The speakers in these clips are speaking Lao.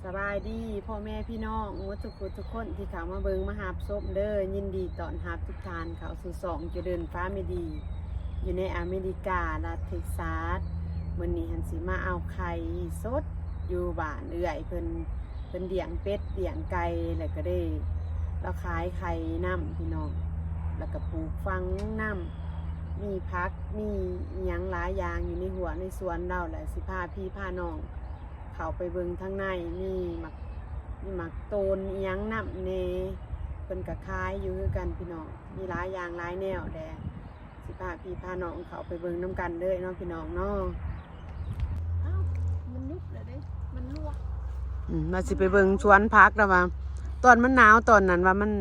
ສະບາຍດີພໍ່ແມ່ພີ່ນ້ອງໝົດທຸກຜູ້ທຸກຄົນທີ່ເຂົ້າມາເບິ່ງມາຮັບຊົມເດີ. ຍິນດີຕ້ອນຮັບທຸກທ່ານເຂົ້າສູ່ຊ່ອງຈະເລີນຟາມິລີ ຢູ່ໃນອາເມລິກາ ລັດເທັກຊັສ. ມື້ນີ້ຫັ້ນຊິມາເອົາໄຂ່ສົດຢູ່ບ້ານເອື້ອຍເພິ່ນ ເພິ່ນລ້ຽງເປັດລ້ຽງໄກ່ ແລ້ວກໍໄດ້ລາວຂາຍໄຂ່ນຳພີ່ນ້ອງ ແລ້ວກໍປູກຝັງນຳ ມີຜັກມີອີ່ຫຍັງຫຼາຍຢ່າງຢູ່ໃນຮົ້ວໃນສວນລາວ. ແລ້ວຊິພາພີ່ພານ້ອງ ເຂົ້າໄປເບິ່ງທາງໃນ ມີໝາກ ມີໝາກໂຕນອີ່ຫຍັງນຳແດ່ ເພິ່ນກໍຂາຍຢູ່ຄືກັນພີ່ນ້ອງ ມີຫຼາຍຢ່າງຫຼາຍແນວແດ່. ຊິພາພີ່ພານ້ອງເຂົ້າໄປເບິ່ງນຳກັນເລີຍເນາະພີ່ນ້ອງເນາະ. ອ້າວ ມັນຍຸບແລ້ວເດ້ ມັນລວກ ອືມ ວ່າຊິໄປເບິ່ງສວນຜັກແລ້ວວ່າ ຕອນມັນໜາວຕອນນັ້ນວ່າມັນ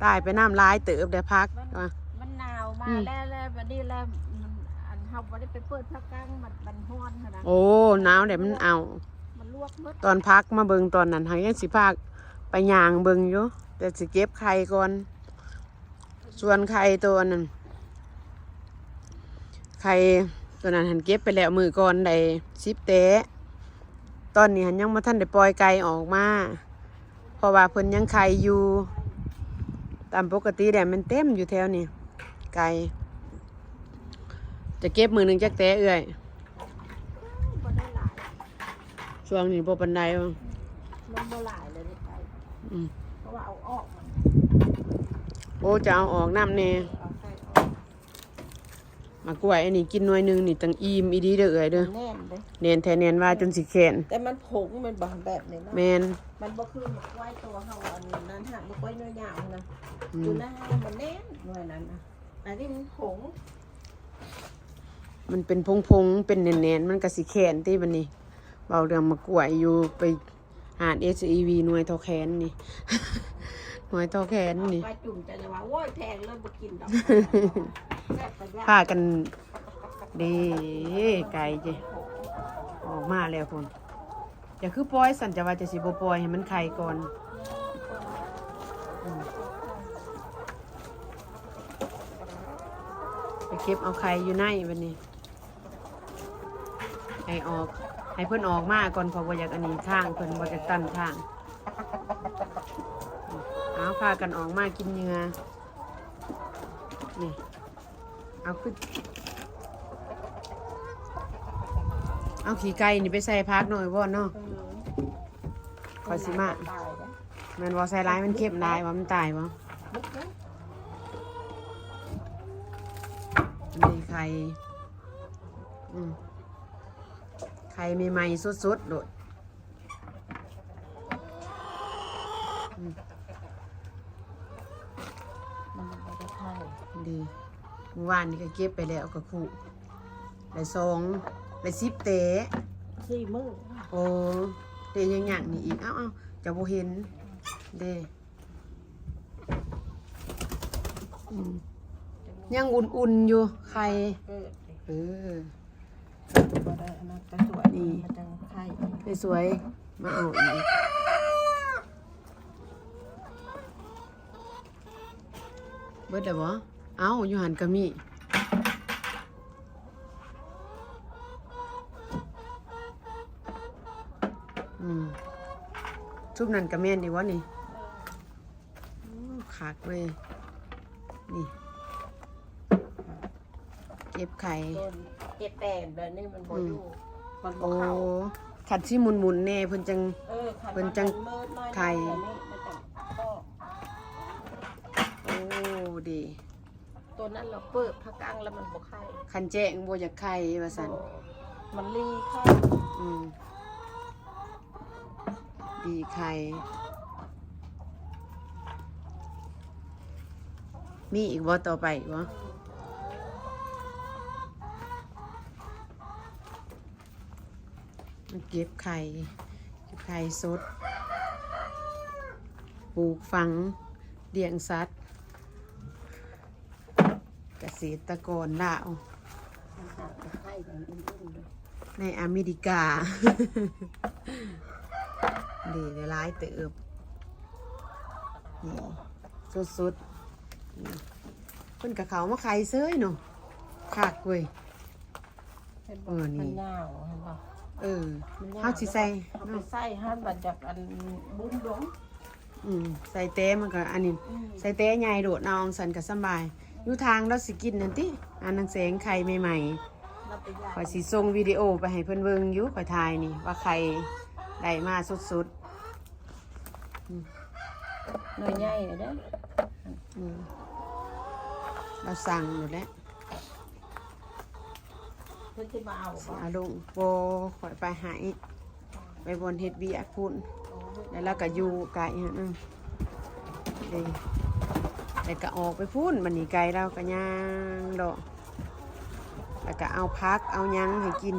ຕາຍໄປນ້ຳຫຼາຍເຕີບແດ່ຜັກ ມັນ ວ່າ ມັນໜາວມາ ອືມ ແລ້ວ ແລ້ວບັດນີ້ແລ້ວ ມັນ ອັນ ເຮົາບໍ່ໄດ້ໄປເປີດພາກາງ ມັນ ມັນຮ້ອນຫັ້ນນະ. ໂອ້ ໜາວແລ້ວມັນເອົາ ມັນລວກໝົດ. ຕອນຜັກມາເບິ່ງຕອນນັ້ນ ຫາກຍັງຊິພາກໄປຍ່າງເບິ່ງຢູ່ ແຕ່ຊິເກັບໄຂ່ກ່ອນ. ສ່ວນໄຂ່ໂຕອັນນັ້ນ ໄຂ່ໂຕນັ້ນຫັ້ນເກັບໄປແລ້ວມື້ກ່ອນໄດ້ສິບແຕ້ ຕອນນີ້ຫັ້ນຍັງບໍ່ທັນໄດ້ປ່ອຍໄກ່ອອກມາ ເພາະວ່າເພິ່ນຍັງໄຂ່ຢູ່. ຕາມປົກກະຕິແລ້ວມັນເຕັມຢູ່ແຖວນີ້ ໄກ່. ຈະເກັບມື້ໜຶ່ງຈັກແຕ້ເອື້ອຍ? ບໍ່ໄດ້ຫຼາຍ ຊ່ວງນີ້ບໍ່ປານໃດ ມັນບໍ່ຫຼາຍເລີຍໄຂ່ ອືມ ເພາະວ່າເອົາອອກມັນ ໂອ້ ຈະເອົາອອກນຳແດ່ ເອົາໄຂ່ອອກ. ໝາກກ້ວຍອັນນີ້ກິນໜ່ວຍໜຶ່ງນີ້ຈັ່ງອີ່ມອີ່ຫຼີເດີເອື້ອຍເດີ ແໜ້ນເດ້ ແໜ້ນແທ້ແໜ້ນວ່າຈົນຊິແຂນ. ແຕ່ມັນຜົງແມ່ນບໍ່ ແບບນີ້ເນາະ ແມ່ນ ມັນບໍ່ຄືໝາກກ້ວຍໂຕເຮົາອັນນັ້ນຫາ ໝາກກ້ວຍໜ່ວຍຍາວນະ ອືມ ຢູ່ໃນເຮົາມັນແໜ້ນໜ່ວຍນັ້ນນະ. ອັນນີ້ມັນຜົງ ມັນເປັນຜົງໆ ເປັນແໜ້ນໆ ມັນກໍຊິແຂນຕິບັດນີ້. ເວົ້າເລື່ອງໝາກກ້ວຍຢູ່ ໄປຮ້ານ ເອສ ອີ ວີ ໜ່ວຍທໍ່ແຂນນີ້ ໜ່ວຍທໍ່ແຂນນີ້ ໄປຈຸ່ມຈະວ່າ ໂອ້ຍ ແພງເລີຍ ບໍ່ກິນດອກ ແຊບປະຢັດ ພາກັນ ເດ້ ໄກ່ເຈ ອອກມາແລ້ວພຸ້ນ. ຈະຄືປ່ອຍຊັ້ນ ຈະວ່າຈະຊິບໍ່ປ່ອຍໃຫ້ມັນໄຂ່ກ່ອນ ອືມ ໄປເກັບເອົາໄຂ່ຢູ່ໃນບັດນີ້ ໃຫ້ອອກ ໃຫ້ເພິ່ນອອກມາກ່ອນ ເພາະບໍ່ຢາກອັນນີ້ທາງ ເພິ່ນບໍ່ຢາກຕັນທາງ. ເອົາ ພາກັນອອກມາກິນເຫຍື່ອ ນີ້ ເອົາຂຶ້ນ ເອົາຂີ້ໄກ່ນີ້ໄປໃສ່ຜັກເນາະ ໄອ້ວອນເນາະ ເອີ ຂ້ອຍຊິມາ ຕາຍເດ້ ແມ່ນບໍ່? ໃສ່ຫຼາຍມັນເຄັມຫຼາຍບໍ່? ມັນຕາຍບໍ່? ອັນນີ້ໄຂ່ ອືມ ໄຂ່ໃໝ່ໆ ສົດໆ ໂລດ. ອືມ ມັນບໍ່ໄດ້ໄຂ່ ດີ ມື້ວານນີ້ກໍເກັບໄປແລ້ວ ກໍຄຸ ໄດ້ສອງ ໄດ້ສິບແຕ້ ສີ່ມື້ ໂອ້ ແຕ່ຍັງຍັງນີ້ອີກ ເອົ້າໆ ຈະບໍ່ເຫັນເດ້ ອືມ ຍັງອຸ່ນໆ ຢູ່ ໄຂ່ ເອີ ເອີ. ບໍ່ໄດ້ອັນນັ້ນ ໄປສວຍ ນີ້ ມັນຈັ່ງໄຂ່ ໄປສວຍມາເອົາອີກ ເບິດແລ້ວບໍ່? ເອົ້າ ຢູ່ຫັ້ນກໍມີ ອືມ ຊຸມນັ້ນກໍແມ່ນອີກບໍ່ນີ້? ໂອ້ ຄັກເວີຍ ນີ້ ເກັບໄຂ່ ເກັບແຕ່ແບບນີ້ມັນບໍ່ຢູ່ ອືມ ມັນບໍ່ເຂົ້າ ໂອ້ ຄັນຊິໝຸ່ນໆ ແດ່ ເພິ່ນຈັ່ງ ເອີ ເພິ່ນຈັ່ງໄຂ່ ໂອ້ ດີ ໂຕນັ້ນລະເປີດພາກາງລະມັນບໍ່ໄຂ່ ຄັນແຈ້ງບໍ່ຢາກໄຂ່ວ່າຊັ້ນ ບໍ່ ມັນລີໄຂ່ ອືມ. ດີໄຂ່ ມີອີກບໍ່? ຕໍ່ໄປອີກບໍ່? ເກັບໄຂ່ ເກັບໄຂ່ສົດ ປູກຝັງ ລ້ຽງສັດ. ກະເສດຕະກອນລາວ ໃນອາເມລິກາ ນີ້ ຫຼາຍໆ ເຕີບ ນີ້ ສົດໆ ນີ້ ເພິ່ນກະເຂົ້າມາໄຂ່ເຊີຍເນາະ ຄັກເວີຍ ເຫັນບໍ່? ເອີ ນີ້ ມັນຍາວ ເຫັນບໍ່? ເອີ ມັນຍາກ ເຮົາຊິໃສ່ ເຮົາໄປໃສ່ຫັ້ນ ບັດຢາກອັນບຸ້ມລົງ ອືມ ໃສ່ແຕ່ມັນກໍອັນນີ້ ອືມ ໃສ່ແຕ່ໃຫຍ່ໂລດ ເອົາອັງຊັ້ນກໍສຳບາຍ. ຢູ່ທາງລາວຊິກິນນັ້ນຕິ ອັນນາງແສງໄຂ່ໃໝ່ໆ ຂ້ອຍຊິສົ່ງວິດີໂອໄປໃຫ້ເພິ່ນເບິ່ງຢູ່ ຂ້ອຍຖ່າຍນີ້ວ່າໄຂ່ໄດ້ມາສົດໆ ອືມ ໜ່ວຍໃຫຍ່ເດ້ ອືມ ລາວສັ່ງໂລດແຫຼະ. ເພິ່ນຊິມາເອົາ ຊິເອົາລົງ ບໍ່ ຂ້ອຍໄປໃຫ້ ໄປບ່ອນເຮັດວຽກພຸ້ນ ແລ້ວລາວກໍຢູ່ໃກ້ຫັ້ນ ເອີ ແລ້ວກໍອອກໄປພຸ້ນ. ບັດນີ້ໄກ່ລາວກໍຍ່າງເລາະ ແລ້ວກໍເອົາຜັກເອົາຫຍັງໃຫ້ກິນ.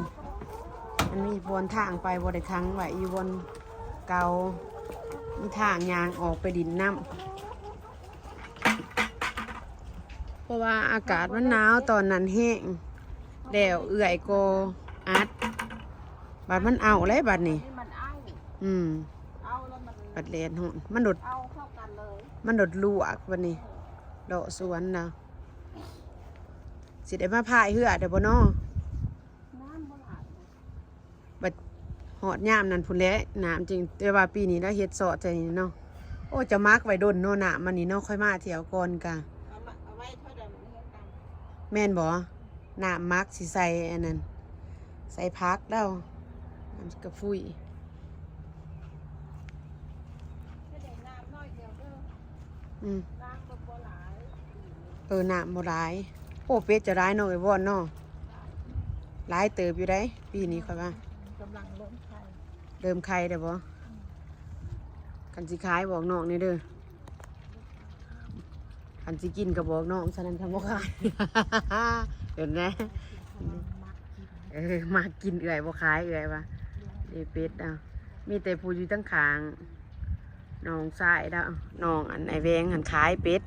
ມັນມີບ່ອນທາງໄປ ບໍ່ໄດ້ຂັງໄວ້ຢູ່ບ່ອນເກົ່າ ມີທາງຍ່າງອອກໄປດິນນຳ. ເພາະວ່າອາກາດມັນໜາວຕອນນັ້ນແຮງ ແລ້ວເອື້ອຍກໍອັດ ບັດມັນເອົາແລ້ວບັດນີ້ ມັນເອົາ ອືມ ເອົາແລ້ວມັນ ບັດແດດຮ້ອນ ມັນໂດດ ເອົາເຂົ້າກັນເລີຍ ມັນໂດດລວກບັດນີ້ ເລາະສວນນະ ຊິໄດ້ມາພາຍເຮືອໄດ້ບໍ່ນໍ? ນ້ຳບໍ່ຫຼາຍ ບັດຮອດຍາມນັ້ນພຸ້ນແຫຼະ ນ້ຳຈຶ່ງ ແຕ່ວ່າປີນີ້ລາວເຮັດຊອດໃສ່ນີ້ເນາະ. ໂອ້ ຈະໝັກໄວ້ດົນເນາະ ນ້ຳມັນນີ້ເນາະ ຂ້ອຍມາທ່ຽວກ່ອນກະ ເອົາມາ ເອົາໄວ້ເທົ່າໃດມັນແຫ້ງຕາມ ແມ່ນບໍ່? ນ້ຳໝັກຊິໃສ່ອັນນັ້ນ ໃສ່ຜັກແລ້ວ ນ້ຳກະຟຸຍ ໃສ່ນ້ຳໜ້ອຍດຽວເດີ ອືມ ນ້ຳບໍ່ ບໍ່ຫຼາຍ ເອີ ນ້ຳບໍ່ຫຼາຍ. ໂອ້ ເປັດຈະຫຼາຍເນາະ ໄອ້ວອນເນາະ ຫຼາຍເຕີບຢູ່ໃດ໋ ປີນີ້ຂ້ອຍວ່າ ກຳລັງເລີ່ມໄຂ່ ເລີ່ມໄຂ່ແລ້ວບໍ່? ອືມ ຄັນຊິຂາຍບອກນ້ອງແດ່ເດີ ຄັນຊິກິນກໍບອກນ້ອງ ສະນັ້ນຄັນບໍ່ຂາຍ ເຫັນແດ່ ມັກກິນ ເອີ ມັກກິນ ເອື້ອຍບໍ່ຂາຍ ເອື້ອຍວ່າ ເອີ ເປັດເອົາ ມີແຕ່ຜູ້ຢູ່ທາງຂ້າງ ນ້ອງຊາຍລາວ ນ້ອງອັນໄອ້ແວງຫັ້ນຂາຍເປັດ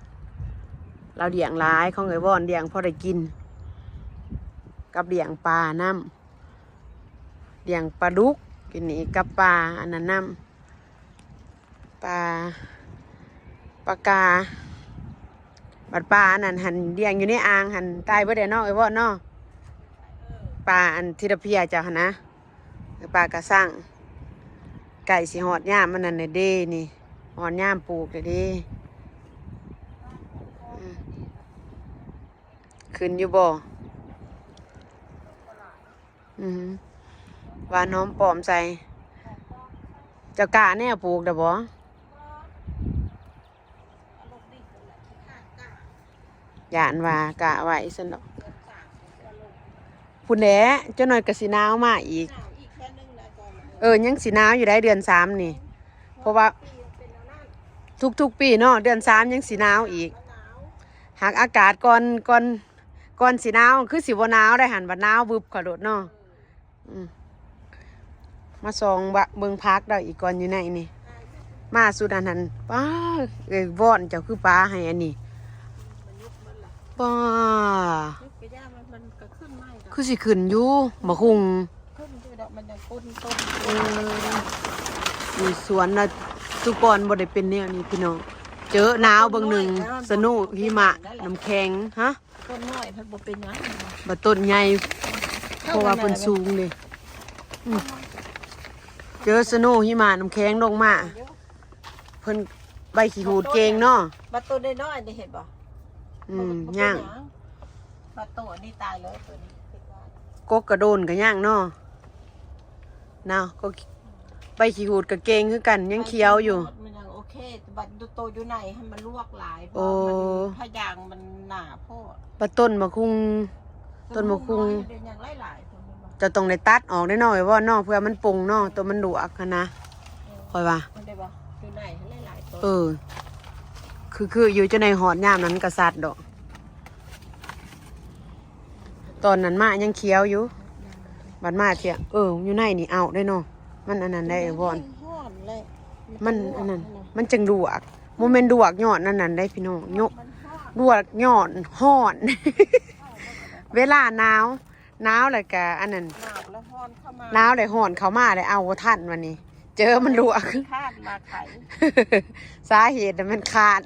ລາວລ້ຽງຫຼາຍ ຂອງເອື້ອຍວອນລ້ຽງພໍໄດ້ກິນ ກັບລ້ຽງປານຳ ລ້ຽງປາດຸກ ກິນນີ້ກັບປາອັນນັ້ນນຳ ປາ ປາກາ ບັດປາອັນນັ້ນຫັ້ນ ລ້ຽງຢູ່ໃນອ່າງຫັ້ນ ຕາຍເບິດແລ້ວເນາະ ເອື້ອຍວອນເນາະ ປາອັນທິລະເພຍເຈົ້າຫັ້ນນະ. ປາກະຊັງ ໃກ້ຊິຮອດຍາມອັນນັ້ນແລ້ວເດ້ນີ້ ຮອດຍາມປູກແລ້ວເດ້ ອືມ ຂຶ້ນຢູ່ບໍ່? ອືມ ຫວ່ານຫອມປ້ອມໃສ່ ເຈົ້າກ້າແນວປູກແລ້ວບໍ່? ຢ້ານວ່າກະໄວ້ຊັ້ນດອກ ພຸ້ນແຫຼະ ຈັກໜ້ອຍກໍຊິໜາວມາອີກ ເອີ ຍັງຊິໜາວຢູ່ໃດ໋ ເດືອນສາມນີ້ ເພາະວ່າທຸກໆປີເນາະ ເດືອນສາມຍັງຊິໜາວອີກ ຫາກອາກາດກ່ອນ ກ່ອນ ກ່ອນຊິໜາວ ຄືຊິບໍ່ໜາວໄດ໋ຫັ້ນ ບັດໜາວວຶບເຂົ້າໂລດເນາະ. ອືມ ມາສ່ອງວະ ເບິ່ງຜັກດອກ ອີກກ່ອນຢູ່ໃນນີ້ ມາສຸດອັນນັ້ນ ປ້າ ເອີຍ ວອນເຈົ້າຄືປາໃຫ້ອັນນີ້ ປ້າ ຄືຊິຂຶ້ນຢູ່ ບັກຫຸ່ງ ເອີ ຢູ່ສວນລະ ສຸກອນບໍ່ໄດ້ເປັນແນວນີ້ພີ່ນ້ອງ ເຈີໜາວເບິ່ງໜຶ່ງ ສະໂນຫິມະ ນ້ຳແຂງ ຮະ ຕົ້ນນ້ອຍເພິ່ນບໍ່ເປັນຫຍັງ ບັດຕົ້ນໃຫຍ່ ເພາະວ່າເພິ່ນສູງເດ້ ອືມ ເຈີສະໂນຫິມະນ້ຳແຂງລົງມາ ເພິ່ນໃບຂີ້ຫູດເກັ່ງເນາະ ບັດຕົ້ນນ້ອຍໆນີ້ເຫັນບໍ່ ອືມ ຍັງ ບັດໂຕນີ້ຕາຍເລີຍ ໂຕນີ້ ກົກກະໂດນກະຍັງເນາະ ນະ ກໍ ໃບຂີ້ຫູດກໍເກັ່ງຄືກັນ ຍັງຂຽວຢູ່ ມັນຍັງໂອເຄ ແຕ່ບັດໂຕຢູ່ໃນຫັ້ນມັນລວກຫຼາຍ ເພາະ ໂອ້ ມັນພະຍາງມັນໜາໂພດ ບັດຕົ້ນໝາກຫຸ່ງ ຕົ້ນໝາກຫຸ່ງ ເຈົ້າຕ້ອງໄດ້ຕັດອອກເດ້ເນາະ ໄອ້ວອນເນາະ ເພື່ອມັນປົ່ງເນາະ ໂຕມັນລວກຫັ້ນນະ ເອີ ຂ້ອຍວ່າ ມັນໄດ້ບໍ່ ຢູ່ໃນຫັ້ນຫຼາຍໆ ໂຕ ເອີ ຄື ຄືຢູ່ ຈົນໄດ້ຮອດຍາມນັ້ນກະສັດດອກ. ຕອນນັ້ນມາຍັງຂຽວຢູ່ ບັດມາເທື່ອ ເອີ ຢູ່ໃນນີ້ເອົາໄດ້ເນາະ ມັນອັນນັ້ນໄດ້ ມັນ ໄອ້ວອນ ມັນອັນນັ້ນ ມັນຈັ່ງລວກ ບໍ່ແມ່ນລວກຍ້ອນອັນນັ້ນໄດ໋ພີ່ນ້ອງ ລວກ ມັນຮ້ອນ ລວກຍ້ອນຮ້ອນ ເວລາໜາວ ໜາວແລ້ວກະອັນນັ້ນ ໜາວແລ້ວຮ້ອນເຂົ້າມາ ໜາວແລ້ວຮ້ອນເຂົ້າມາ ແລ້ວເອົາບໍ່ທັນບັດນີ້ ເຈີມັນລວກ ຄາດມາໄຂ ສາເຫດນະແມ່ນຄາດ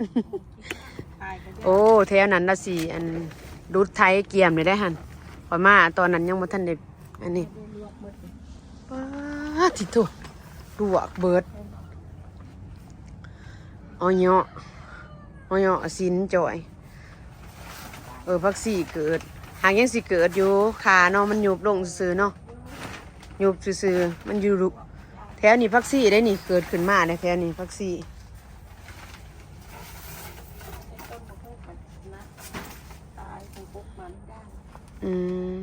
ໂອ້ ແຖວນັ້ນລະຊິອັນດຸດໄຖກຽມນີ້ໄດ໋ຫັ້ນ ຂ້ອຍມາຕອນນັ້ນຍັງບໍ່ທັນໄດ້ອັນນີ້ ປາ ອາ ຕິໂທ ລວກເບິດ. ເອົາເຍາະ ເອົາເຍາະສິນຈ່ອຍ. ເອີ ຜັກຊີເກີດ ຫາກຍັງຊິເກີດຢູ່ ຂາເນາະ ມັນຍຸບລົງຊື່ໆເນາະ ຍຸບຊື່ໆ ມັນຢູ່ ແຖວນີ້ຜັກຊີໄດ໋ນີ້ ເກີດຂຶ້ນມາໄດ໋ ແຖວນີ້ຜັກຊີ. ອືມ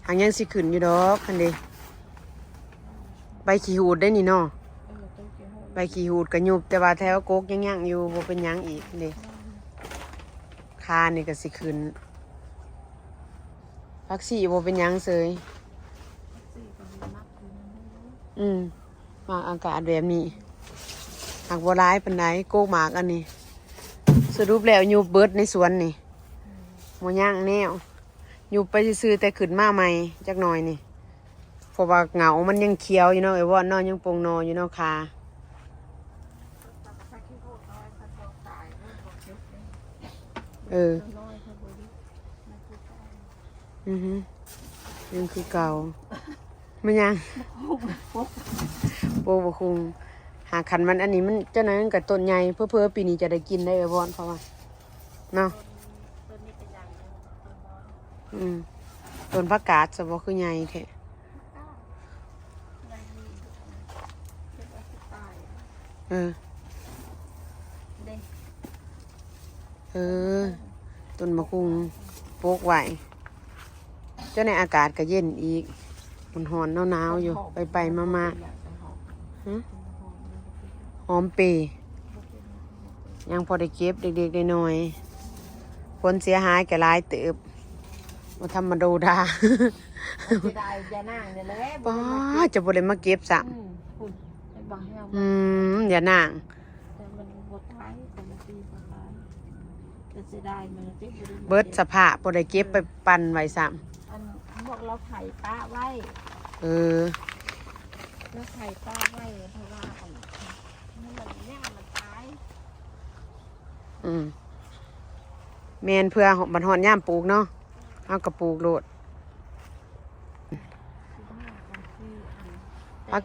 ຫາກຍັງຊິຂຶ້ນຢູ່ດອກ ຫັ້ນເດ ໃບຂີ້ຫູດໄດ໋ນີ້ເນາະ. ເອີ ໃບຂີ້ຫູດກໍຍຸບ ແຕ່ວ່າແຖວກົກຍັງຍັງຢູ່ ບໍ່ເປັນຫຍັງອີກເດ. ຄານີ້ກໍຊິຂຶ້ນ ຜັກຊີບໍ່ເປັນຫຍັງເສີຍ. ອືມ ມັກອາກາດແບບນີ້ ຫາກບໍ່ຫຼາຍປານໃດ ກົກໝາກອັນນີ້. ສະຫຼຸບແລ້ວຍຸບເບິດໃນສວນນີ້ ບໍ່ຍັງແນວ ຍຸບໄປຊື່ໆ ແຕ່ຂຶ້ນມາໃໝ່ຈັກໜ່ອຍນີ້. ເພາະວ່າເຫງົາມັນຍັງຂຽວຢູ່ເນາະ ເອື້ອຍວອນເນາະ ຍັງປົ່ງໜໍ່ຢູ່ເນາະ ຂາ. ເອີ ອືຮຶ ຍັງຄືເກົ່າ. ແມ່ນຫຍັງ? ໂອ້ ບັກຄຸ່ງ. ຫາຄັນມັນອັນນີ້ ມັນ ເຈົ້ານັ້ນມັນກໍຕົ້ນໃຫຍ່ ເຜີໆ ປີນີ້ຈະໄດ້ກິນໄດ໋ ເອື້ອຍວອນ ເພາະວ່າເນາະ. ອືມ ຕົ້ນຜັກກາດຊະບໍ່ຄືໃຫຍ່ແທ້. ເອີ ເອີ ຕົ້ນໝາກຫຸ່ງປົກໄວ້. ເຈົ້າ ໃນອາກາດກໍເຢັນອີກ ມັນຮ້ອນໜາວໆຢູ່ ໄປໆມາໆ. ຫື? ຫອມເປ ຍັງພໍໄດ້ເກັບເລັກໆນ້ອຍໆ. ຜົນເສຍຫາຍກໍຫຼາຍເຕີບ ບໍ່ທຳມະໂດດາ. ເສຍດາຍ ຢ່ານາງນີ້ແຫຼະ. ປ້າ ບໍ່ໄດ້ມາເກັບ ຈະບໍ່ໄດ້ມາເກັບຊ້ຳ. ອືມ ພຸ້ນ ເຫັນບໍ່ ແຫ້ວ. ອືມ ຢ່ານາງ ແຕ່ມັນບໍ່ຕາຍ ແຕ່ມັນຕີບໍ່ຕາຍ ແຕ່ເສຍດາຍ ມັນເກັບບໍ່ໄດ້ ເບິດສະພາບ ບໍ່ໄດ້ເກັບໄປປັ່ນໄວ້ຊ້ຳ. ອັນ ພວກລາວໄຖປະໄວ້. ເອີ ລາວໄຖປະໄວ້ ເພາະວ່າອັນ ມັນ ມັນ ມັນຕາຍ. ອືມ ແມ່ນ ເພື່ອບັດຮອດຍາມປູກເນາະ ເຮົາກໍປູກໂລດ. ຜັກ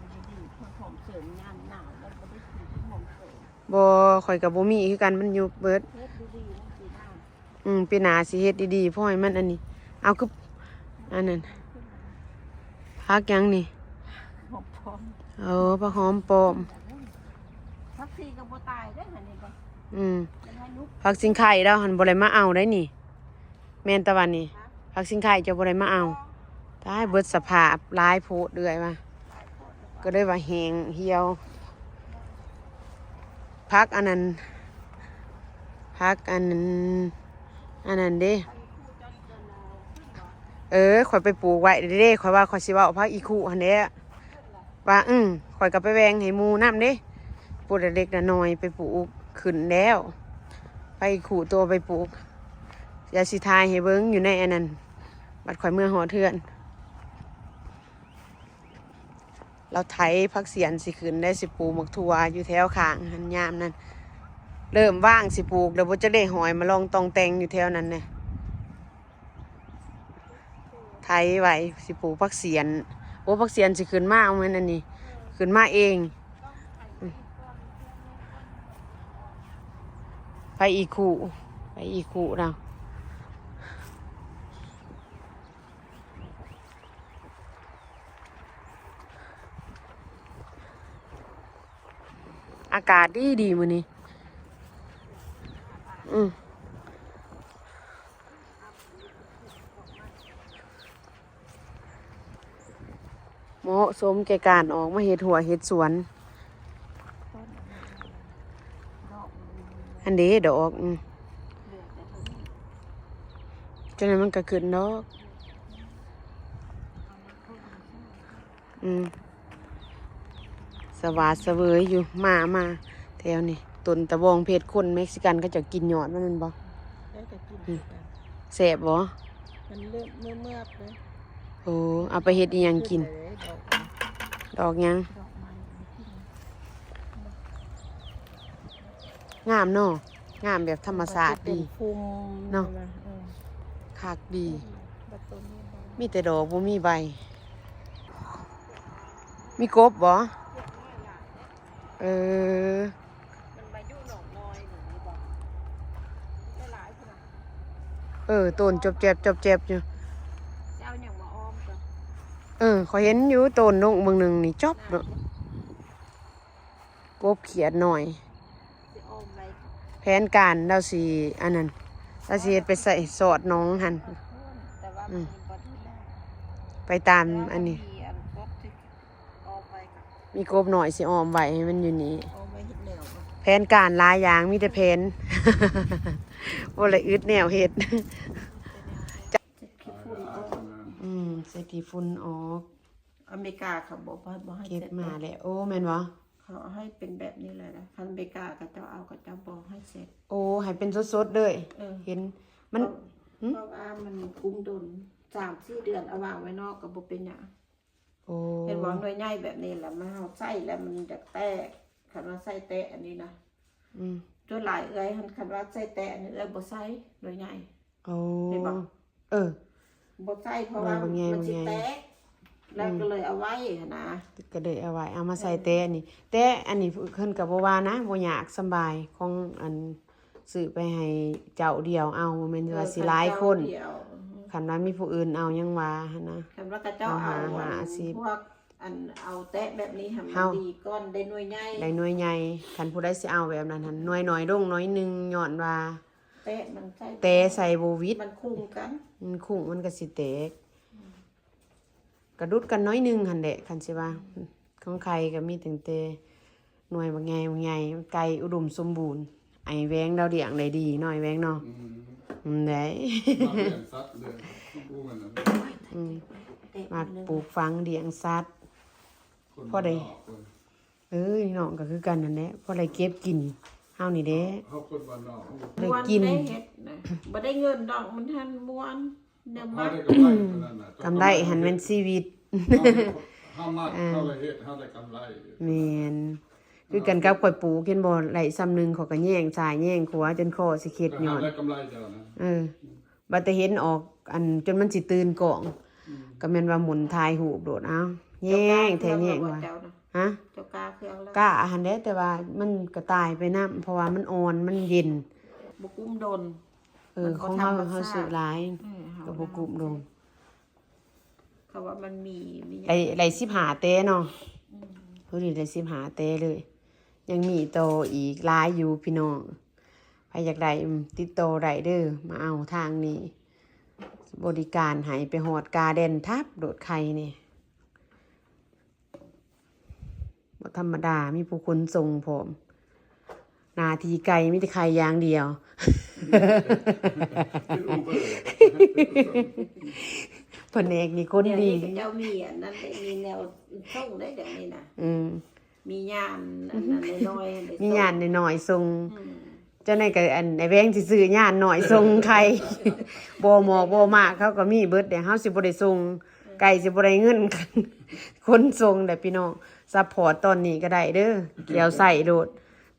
ບໍ່ ຂ້ອຍກໍບໍ່ມີຄືກັນ ມັນຍຸບເບິດ. ອືມ ປີໜ້າຊິເຮັດດີໆ ພໍໃຫ້ມັນອັນນີ້. ເອົາ ຄື ອັນນັ້ນ ຜັກຫຍັງນີ້? ຫອມປ້ອມ. ເອີ ຜັກຫອມປ້ອມ. ຜັກຊີກໍບໍ່ຕາຍເດ້ ອັນນີ້ກໍ ອືມ ຜັກຊິງໄຄລາວຫັ້ນບໍ່ໄດ້ມາເອົາໄດ໋ນີ້. ແມ່ນຕາວັນນີ້ ຜັກຊິງໄຄເຈົ້າບໍ່ໄດ້ມາເອົາ. ຕາຍ ເບິດສະພາບ ຫຼາຍໂພດເອື້ອຍວ່າ ກໍເລີຍວ່າແຫ້ງຫ່ຽວ. ຜັກອັນນັ້ນ ຜັກອັນ ອັນນັ້ນເດ້. ເອີ ຂ້ອຍໄປປູກໄວ້ເດ້ ຂ້ອຍວ່າຂ້ອຍຊິເວົ້າຜັກອີຄຸຫັ້ນແຫຼະ ວ່າ ອື ຂ້ອຍກໍໄປແບ່ງໃຫ້ໝູ່ນຳເດ້ ປູກເລັກໆນ້ອຍໆ ໄປປູກຂຶ້ນແລ້ວ. ໄປຄູ່ໂຕໄປປູກ ດຽວຊິຖ່າຍໃຫ້ເບິ່ງຢູ່ໃນອັນນັ້ນ ບັດຂ້ອຍເມືອຮອດເຮືອນ. ລາວໄຖຜັກສຽນຊິຂຶ້ນແລ້ວ ຊິປູກໝາກຖົ່ວຢູ່ແຖວຂ້າງຫັ້ນ. ຍາມນັ້ນເລີ່ມວາງຊິປູກແລ້ວ ບໍ່ຈັກໄດ້ຫອຍມາລອງຕ່ອງແຕ່ງຢູ່ແຖວນັ້ນແດ່. ໄຖໄວ້ ຊິປູກຜັກສຽນ. ໂອ້ ຜັກສຽນຊິຂຶ້ນມາ ເອົາແມ່ນອັນນີ້ ຂຶ້ນມາເອງ. ໄປອີກຄູ່ ໄປອີກຄູ່ນະ. ອາກາດດີດີມື້ນີ້. ອືມ ເໝາະສົມແກ່ການອອກມາເຮັດຮົ້ວເຮັດສວນ. ອັນເດດອກ ອືມ ຈັ່ງໃດມັນກໍຂຶ້ນດອກ. ອືມ ສະຫວາດສະເຫວີຍຢູ່. ມາ ມາແຖວນີ້ ຕົ້ນຕະບອງເພັດ ຄົນເມັກຊິກັນເຂົາເຈົ້າກິນຍອດມັນແມ່ນບໍ່? ເອີ ກໍກິນ ອືມ ຄືກັນ. ແຊບບໍ່? ມັນເລີບເມືອບໆເລີຍ. ໂອ້ ເອົາໄປເຮັດອີ່ຫຍັງກິນ? ດອກ ດອກຫຍັງ? ດອກໄມ້ ດອກໄມ້ ງາມເນາະ ງາມແບບທຳມະຊາດດີເນາະ. ເອີ ຄັກດີ. ອືມ ມີແຕ່ດອກ ບໍ່ມີໃບ. ມີກົບບໍ່? ເອີ ມັນມາຢູ່ໜອງນ້ອຍນີ້ບໍ່? ຫຼາຍໆພຸ້ນນະ. ເອີ ຕົ້ນຈອບແຈບ ຈອບແຈບຢູ່. ເຈົ້າຫຍັງມາອ້ອມກັນ? ເອີ ຂ້ອຍເຫັນຢູ່ ຕົ້ນດົງເບິ່ງໜຶ່ງນີ້ ຈອບເນາະ. ກົບຂຽດໜ້ອຍ ຊິອ້ອມໄປ. ແຜນການລາວຊິອັນນັ້ນ ລາວຊິເຮັດໄປໃສ່ສອດໜອງຫັ້ນ. ແຕ່ວ່າມັນບໍ່ໄດ້ແລ້ວ ໄປຕາມອັນນີ້. ມີກົບໜ້ອຍຊິອ້ອມໄວ້ໃຫ້ມັນຢູ່ນີ້. ອ້ອມໄວ້ເຮັດແນວ ແຜນການຫຼາຍຢ່າງ ມີແຕ່ແຜນ ບໍ່ໄດ້ອຶດແນວເຮັດ. ອືມ ໃສ່ຂີ້ຝຸ່ນອອກ. ອາເມລິກາເຂົາບໍ່ ບໍ່ໃຫ້ ເກັບມາແລ້ວ. ໂອ້ ແມ່ນບໍ່? ເຂົາເອົາໃຫ້ເປັນແບບນີ້ເລີຍນະ. ຄັນອາເມລິກາເຂົາເຈົ້າເອົາ ເຂົາເຈົ້າບໍ່ໃຫ້ເຊັດ. ໂອ້ ໃຫ້ເປັນສົດໆເລີຍ. ເອີ ເຫັນມັນ ເພາະ ຫື? ເພາະວ່າມັນກຸ້ມດົນ ສາມສີ່ເດືອນ ເອົາວາງໄວ້ນອກກໍບໍ່ເປັນຫຍັງ. ໂອ້ ເຫັນບໍ່? ໜ່ວຍໃຫຍ່ແບບນີ້ລະ ມັນ ເຮົາໃສ່ແລ້ວມັນຢາກແຕກ. ຄັນວ່າໃສ່ແຕະອັນນີ້ນະ ອືມ ສ່ວນຫຼາຍເອື້ອຍຫັ້ນ ຄັນວ່າໃສ່ແຕະອັນນີ້ ເອື້ອຍບໍ່ໃສ່ໜ່ວຍໃຫຍ່. ໂອ້ ເຫັນບໍ່? ເອີ ບໍ່ໃສ່ ເພາະວ່າມັນຊິແຕກ ແລ້ວກໍເລີຍເອົາໄວ້ຫັ້ນນະ. ກໍເລີຍເອົາໄວ້ ເອົາມາໃສ່ແຕ່ອັນນີ້. ແຕ່ອັນນີ້ເພິ່ນກໍບໍ່ວ່ານະ ບໍ່ຍາກ ສະບາຍ ຂອງອັນ ຊື້ໄປໃຫ້ເຈົ້າດຽວເອົາ ບໍ່ແມ່ນວ່າຊິຫຼາຍຄົນ. ຄັນວ່າມີຜູ້ອື່ນເອົາ ຍັງວ່າຫັ້ນນະ. ຄັນວ່າເຂົາເຈົ້າເອົາ ພວກອັນເອົາແຕະແບບນີ້ຫັ້ນ ມັນດີກ່ອນ ໄດ້ໜ່ວຍໃຫຍ່ ໄດ້ໜ່ວຍໃຫຍ່. ຄັນຜູ້ໃດຊິເອົາແບບນັ້ນຫັ້ນ ໜ່ວຍໜ້ອຍລົງໜ້ອຍໜຶ່ງ ຍ້ອນວ່າ ແຕ່ມັນໃສ່ ແຕ່ໃສ່ບໍ່ຫວິດ ມັນຄຸ່ງກັນ ມັນຄຸ່ງ ມັນກໍຊິແຕກ. ອືມ ກະດຸດກັນໜ້ອຍໜຶ່ງຫັ້ນແຫຼະ. ຄັນຊິວ່າ ອືມ ຂອງໄຂ່ກໍມີຕັ້ງແຕ່ໜ່ວຍບັກໃຫຍ່ ບັກໃຫຍ່ ໄກ່ອຸດົມສົມບູນ. ອ້າຍແວງລາວລ້ຽງໄດ້ດີເນາະ ອ້າຍແວງເນາະ. ອືມ ອືມ ໄດ້ ມັກລ້ຽງສັດເດ້ ອືມ ມັກປູກຝັງລ້ຽງສັດ ພໍໄດ້ ເອີຍ ນ້ອງກໍຄືກັນນັ້ນແຫຼະ ພໍໄດ້ເກັບກິນເຮົານີ້ແຫຼະ. ເຮົາຄົນບ້ານນອກ ໄດ້ກິນ ມ່ວນໄດ້ເຮັດນະ ບໍ່ໄດ້ເງິນດອກ ມັນທັນມ່ວນ ແນວມັກ ກຳໄລຫັ້ນແມ່ນຊີວິດ. ເຮົາ ເຮົາມັກ ເອີ ເຮົາໄດ້ເຮັດ ເຮົາໄດ້ກຳໄລ. ແມ່ນ ຄືກັນກັບຂ້ອຍປູກ ເຫັນບໍ່ ໄດ້ຊ່ຳໜຶ່ງ ຂ້ອຍກໍແຍງຊ້າຍແຍງຂວາ ຈົນຄໍຊິເຄັດ ກໍຫາ ຍ້ອນ ໄດ້ກຳໄລເຈົ້ານະ. ເອີ ບັດແຕ່ເຫັນອອກ ອັນ ຈົນມັນຊິຕື່ນກ້ອງ ອືມ ກໍແມ່ນວ່າໝູນຖ່າຍຮູບໂລດ. ເອົ້າ ແຍງແທ້ແຍງວ່າ ເຈົ້ານະ ຮະ? ເຈົ້າກ້າເຄື່ອງແລ້ວ ກ້າຫັ້ນແຫຼະ ແຕ່ວ່າມັນກໍຕາຍໄປນຳ ເພາະວ່າມັນອ່ອນ ມັນເຢັນ ບໍ່ກຸ້ມດົນ. ເອີ ຂອງເຮົາ ເຮົາຊື້ຫຼາຍ ກໍບໍ່ກຸ້ມດົນ. ເຂົາວ່າມັນມີ ມີ ໄດ້ ໄດ້ສິບຫ້າແຕ່ເນາະ. ອືມ ຜູ້ນີ້ໄດ້ສິບຫ້າແຕ່ເລີຍ. ຍັງມີຕໍ່ອີກຫຼາຍຢູ່ພີ່ນ້ອງ ໃຜຢາກໄດ້ ອືມ ຕິດຕໍ່ໄດ້ເດີ ມາເອົາທາງນີ້ ບໍລິການໃຫ້ໄປຮອດກາແດນທັບໂລດໄຂ່ນີ້. ບໍ່ທຳມະດາ ມີຜູ້ຂົນສົ່ງພ້ອມ. ໜ້າທີ່ໄກ່ມີແຕ່ໄຂ່ຢ່າງດຽວ. ພະແນກນີ້ຄົນດີ. ດຽວນີ້ເຂົາເຈົ້າມີອັນນັ້ນເດ້ ມີແນວສົ່ງເດ້ດຽວນີ້ນະ. ອືມ ມີຍານອັນນັ້ນນ້ອຍໆ ມີຍານນ້ອຍໆສົ່ງ. ອືມ ຈັ່ງໃດກໍອັນ ອ້າຍແວງຊິຊື້ຍານນ້ອຍສົ່ງໄຂ່ ບໍ່ໝອກບໍ່ໝາກເຂົາກໍມີເບິດເດ້. ເຮົາຊິບໍ່ໄດ້ສົ່ງ ເອີ ໄກ່ຊິບໍ່ໄດ້ເງິນ ຂົນສົ່ງເດ້ພີ່ນ້ອງ. ຊັບພອດຕອນນີ້ກໍໄດ້ເດີ ກ່ຽວໃສ່ໂລດ.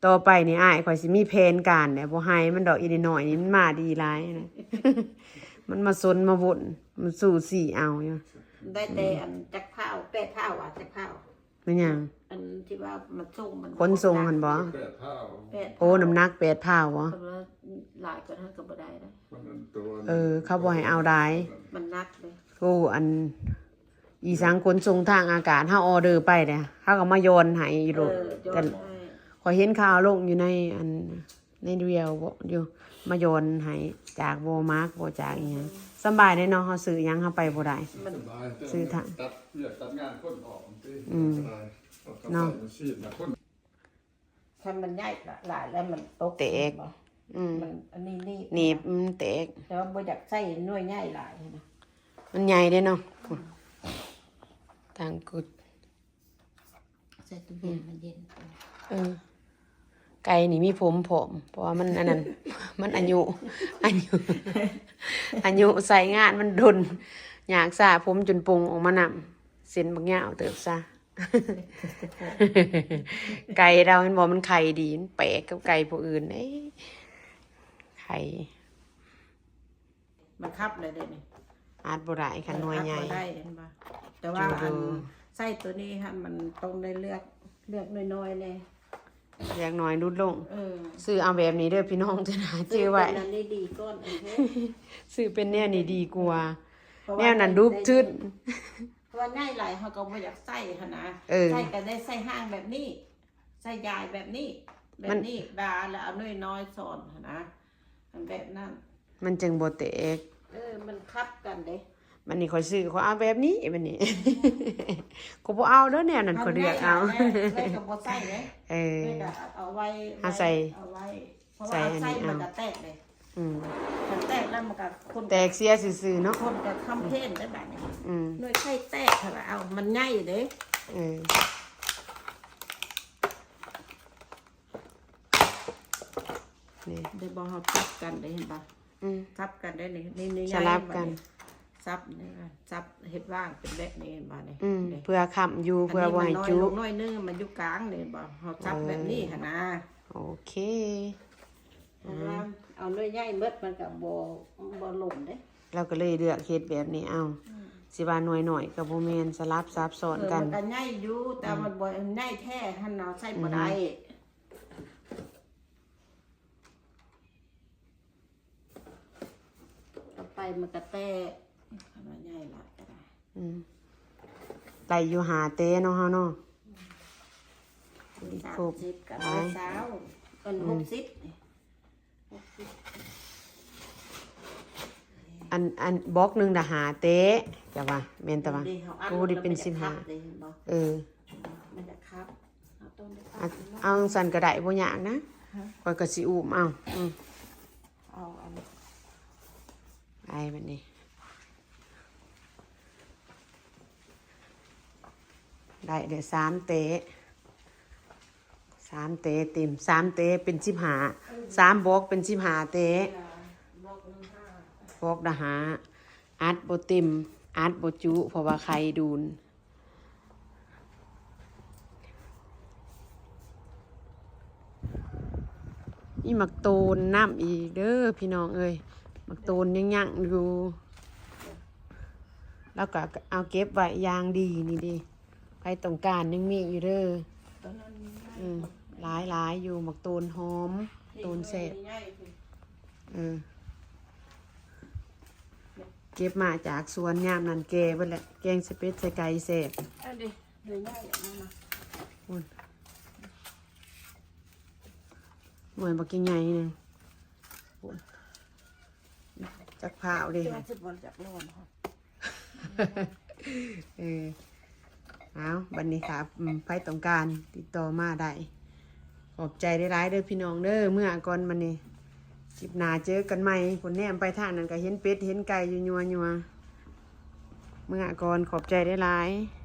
ຕໍ່ໄປນີ້ອ້າຍຂ້ອຍຊິມີແຜນການແຫຼະ ບໍ່ໃຫ້ມັນດອກ ອີນ້ອຍໆນີ້ມັນມາດີຫຼາຍນະ ມັນມາຊົນມາວົນ ມັນຊູ່ຊີ່ເອົາຢູ່. ໄດ້ແຕ່ອັນຈັກພ້າວ ແປດພ້າວວ່າ ຈັກພ້າວ ແມ່ນຫຍັງ? ອັນທີ່ວ່າມາສົ່ງ ມັນຂົນສົ່ງຫັ້ນບໍ່? ແປດເທົ່າ ແປດເທົ່າ ໂອ້ ນ້ຳໜັກແປດເທົ່າບໍ່? ຄັນວ່າຫຼາຍກວ່ານັ້ນກໍບໍ່ໄດ້ນະ. ເອີ ເຂົາບໍ່ໃຫ້ເອົາຫຼາຍ ມັນໜັກເດ້. ໂອ້ ອັນ ອີສັງຂົນສົ່ງທາງອາກາດ ເຮົາອໍເດີໄປເດ້ ເຂົາກໍມາຢ່ອນໃຫ້ຢູ່ໂລດ. ເອີ ຢ່ອນໃຫ້ ຂ້ອຍເຫັນເຂົາເອົາລົງຢູ່ໃນອັນ ໃນ Reel ບໍ່ ຢູ່ ມາຢ່ອນໃຫ້ຈາກ Walmart ບໍ່ ຈາກອີ່ຫຍັງ. ສະບາຍເດ້ເນາະ ເຮົາຊື້ຫຍັງເຮົາໄປບໍ່ໄດ້ ມັນສະບາຍ ຊື້ທາງ ຕັດວຽກຕັດງານຄົນອອກຕິ. ອືມ ເນາະ ຄັນມັນໃຫຍ່ຫຼາຍແລ້ວມັນຕົກ ແຕກ ແມ່ນບໍ່? ອືມ ມັນອັນນີ້ໜີບ ໜີບ ມັນແຕກ. ແຕ່ວ່າບໍ່ຢາກໃສ່ໜ່ວຍໃຫຍ່ຫຼາຍນະ ມັນໃຫຍ່ເດ້ເນາະ. ທາງກຸດ ໃສ່ຕູ້ເຢັນ ອືມ ມັນເຢັນ. ເອີ ໄກ່ນີ້ມີຜົມພ້ອມ ເພາະວ່າມັນອັນນັ້ນ ມັນອາຍຸ ອາຍຸ ອາຍຸໃຊ້ງານມັນດົນ ຍາກຊ້າ ຜົມຈົນປົ່ງອອກມານຳ ເສັ້ນບັກຍາວເຕີບຊະ. ໄກ່ລາວເຫັນບໍ່ ມັນໄຂ່ດີ ມັນແປກກັບໄກ່ຜູ້ອື່ນເດ້ ໄຂ່. ບັງຄັບໄດ້ເດ້ນີ້ ອັດບໍ່ໄດ້ຄັນໜ່ວຍໃຫຍ່ ອັດບໍ່ໄດ້ ເຫັນບໍ່? ແຕ່ວ່າ ໂດ ອັນ ໃຊ້ໂຕນີ້ຫັ້ນ ມັນຕ້ອງໄດ້ເລືອກ ເລືອກນ້ອຍໆແດ່ ເລືອກນ້ອຍ ຫຼຸດລົງ. ເອີ ຊື້ເອົາແບບນີ້ເດີພີ່ນ້ອງ ຈະໜ້າຈື່ໄວ້. ຊື້ເປັນອັນນີ້ດີກ່ອນ ໂອເຄ ຊື້ເປັນແນວນີ້ດີກວ່າ ແນວນັ້ນດຸບທຶດ. ເພາະວ່າໃຫຍ່ຫຼາຍເຮົາກໍບໍ່ຢາກໃສ່ຫັ້ນນະ. ເອີ ໃສ່ກໍໄດ້ໃສ່ຮ່າງແບບນີ້ ໃສ່ຢາຍແບບນີ້ ແບບນີ້ບາ ແລ້ວເອົານ້ອຍໆສອນຫັ້ນນະ ອັນແບບນັ້ນ ມັນຈັ່ງບໍ່ແຕກ. ເອີ ມັນຂັບກັນເດ້. ບັດນີ້ຂ້ອຍຊື້ ຂ້ອຍເອົາແບບນີ້ ບັດນີ້ ຂ້ອຍບໍ່ເອົາເດີ ແນວນັ້ນຂ້ອຍເລືອກເອົາ. ເອື້ອຍກໍບໍ່ໃສ່ເດ້. ເອີ ເອື້ອຍກໍເອົາໄວ້ ເອົາໃສ່ ເອົາໄວ້ ເພາະວ່າໃສ່ມັນກໍແຕກເດ້. ອືມ ຄັນແຕກແລ້ວມັນກໍຄົນ ແຕກເສຍຊື່ໆເນາະ ຄົນກໍຄຳເພນໄດ້ບາດນີ້. ອືມ ໜ່ວຍໄຂ່ແຕກຫັ້ນລະ ເອົາ ມັນໃຫຍ່ເດ້. ເອີ ນີ້ ໄດ້ບໍ່ ເຮົາຈັບກັນໄດ້ ເຫັນບໍ່? ອືມ ຈັບກັນໄດ້ນີ້ ນີ້ ນີ້ ສະຫຼັບກັນ ຈັບນີ້ ຈັບເຮັດວາງເປັນແບບນີ້ ເຫັນບໍ່ນີ້? ອືມ ນີ້ ເພື່ອຄ້ຳຢູ່ ເພື່ອບໍ່ໃຫ້ຈຸ ອັນນີ້ມັນນ້ອຍລົງໜ້ອຍໜຶ່ງ ມັນຢູ່ກາງນີ້ ເຫັນບໍ່? ເຮົາຈັບແບບນີ້ຫັ້ນນະ. ເອີ ໂອເຄ ເພາະວ່າເອົາໜ່ວຍໃຫຍ່ໝົດ ມັນກໍບໍ່ ບໍ່ລົງເດ້. ລາວກໍເລີຍເລືອກເຮັດແບບນີ້ເອົາ. ອືມ ຊິວ່າໜ່ວຍນ້ອຍກໍບໍ່ແມ່ນ ສະຫຼັບສັບຊ້ອນກັນ. ເອີ ມັນກໍໃຫຍ່ຢູ່ ແຕ່ ອືມ ມັນບໍ່ໃຫຍ່ແທ້ຫັ້ນນະ ໃຊ້ບໍ່ໄດ້. ອືມ ຕໍ່ໄປມັນກໍແຕກ ຄັນວ່າໃຫຍ່ຫຼາຍກໍໄດ້. ອືມ ໄດ້ຢູ່ຫ້າເຕະເນາະ ເຮົາເນາະ. ອືມ ສາມສິບກໍໄດ້ຊາວ ເອີ ອືມ ຫົກສິບ ຫົກສິບ. ອັນ ອັນບລັອກໜຶ່ງນະຫ້າເຕະ ຈະວ່າແມ່ນ ແຕ່ວ່າ ນີ້ເດ້ ເຮົາອັດ ໂອ້ ໄດ້ເປັນສິບຫ້າ ເດ້ ເຫັນບໍ່? ເອີ ມັນຈະຄັບ. ເອົາ ເອົາຈັ່ງຊັ້ນກໍໄດ້ ບໍ່ຍາກນະ. ຮະ? ຂ້ອຍກໍຊິອຸ້ມເອົາ. ອືມ ເອົາອັນ ໄປບັດນີ້ ໄດ້ເດ້ ສາມເຕະ ສາມເຕະເຕັມ ສາມເຕະເປັນສິບຫ້າ ເອີ ສາມບລັອກເປັນສິບຫ້າເຕະ. ເວລາບລັອກໜຶ່ງຫ້າ ບລັອກລະຫ້າ ອັດບໍ່ເຕັມ ອັດບໍ່ຈຸ ເພາະວ່າໄຂ່ດູນ. ມີໝາກໂຕນນຳອີກເດີພີ່ນ້ອງເອີຍ ໝາກໂຕນຍັງຍັງຢູ່ ລາວກໍເອົາເກັບໄວ້ຢ່າງດີນີ້ເດ້ ໃຜຕ້ອງການຍັງມີຢູ່ເດີ. ອືມ ຫຼາຍໆຢູ່ ໝາກໂຕນຫອມ ໂຕນແຊບ. ເອີ ເກັບມາຈາກສວນຍາມນັ້ນແກ່ເບິດແລ້ວ ແກງໃສ່ເປັດໃສ່ໄກ່ແຊບ. ອັນນີ້ ໜ່ວຍໃຫຍ່ອັນນັ້ນນະ ພຸ້ນ ໜ່ວຍບັກໃຫຍ່ໆນະ ພຸ້ນ ຈັກພ້າວເດ້ ຈັກບໍ່ຈັກຮ້ອນ. ເອີ ເອົາ ບັດນີ້ຖ້າ ອືມ ໃຜຕ້ອງການຕິດຕໍ່ມາໄດ້. ຂອບໃຈຫຼາຍໆເດີພີ່ນ້ອງເດີ ເມືອກ່ອນບັດນີ້ ຄລິບໜ້າເຈີກັນໃໝ່. ພຸ້ນ ແນມໄປທາງນັ້ນກໍເຫັນເປັດເຫັນໄກ່ຢູ່ຍົວໆ. ເມືອກ່ອນ ຂອບໃຈຫຼາຍໆ.